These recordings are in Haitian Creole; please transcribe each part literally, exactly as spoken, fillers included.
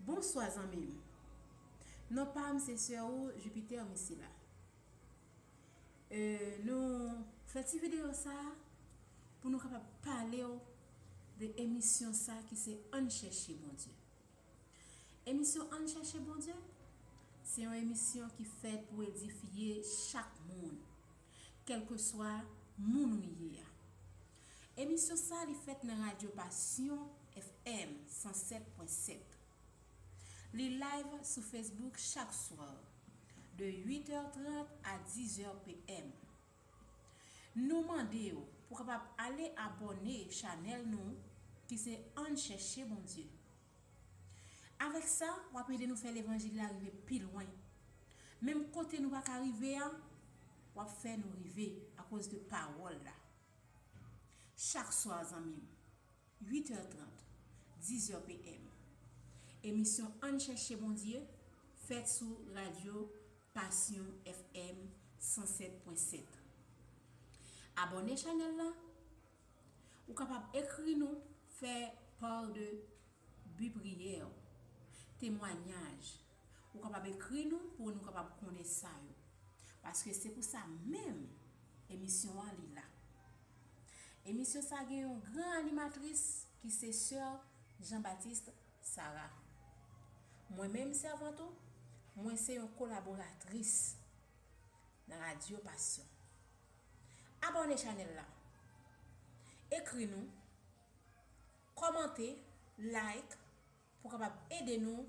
Bonswa zanmi m. Non pa m se sè ou Jupiter Misila. E, nou fè ti videyo sa pou nou kapab pale w de emisyon sa ki se Ann Chèche Bondye. Emisyon Ann Chèche Bondye se yon emisyon ki fèt pou edifye chak moun, kèlkeswa moun ou ye a. Emisyon sa li fèt nan Radyo Passion F M san sèt pwen sèt. Li live sou Facebook chak swa de uit è trant a diz è P M. Nou mande w pou kapab ale abòne chanèl nou ki se Ann Chèche Bondye. Avèk sa, w ap ede nou fè levanjil la rive pi lwen. Menm kote nou pa ka rive a, w ap fè nou rive akoz de pawòl la. Chak swa, zanmi m, uit è trant, diz è P M, emisyon Ann Chèche Bondye fèt sou radyo Passion F M san sèt pwen sèt. Abòne chanèl la. Ou kapab ekri nou, fè pa de bi priyè, temwayaj. Ou kapab ekri nou pou nou kapab konnen sa yo. Paske se pou sa menm emisyon an li la. Emisyon sa gen yon gran animatris ki se sè Jean Baptiste Sarah. Mwen menm sèvant ou, mwen se yon kolaboratris nan Radyo Passion. Abòne chanèl la. Ekri nou, kòmante, like, pou kapab ede nou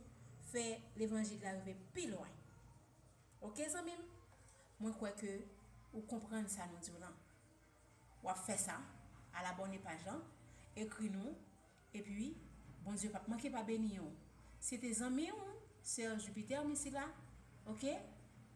fè levanjil la rive pi lwen. Oke zanmi m? Mwen kwè ke ou konprann sa nou di w lan. W ap fè sa, al abòne paj lan, ekri nou, epi Bondye p ap manke pa beni w. Se te zanmi w, sè Jupiter Misila, oke?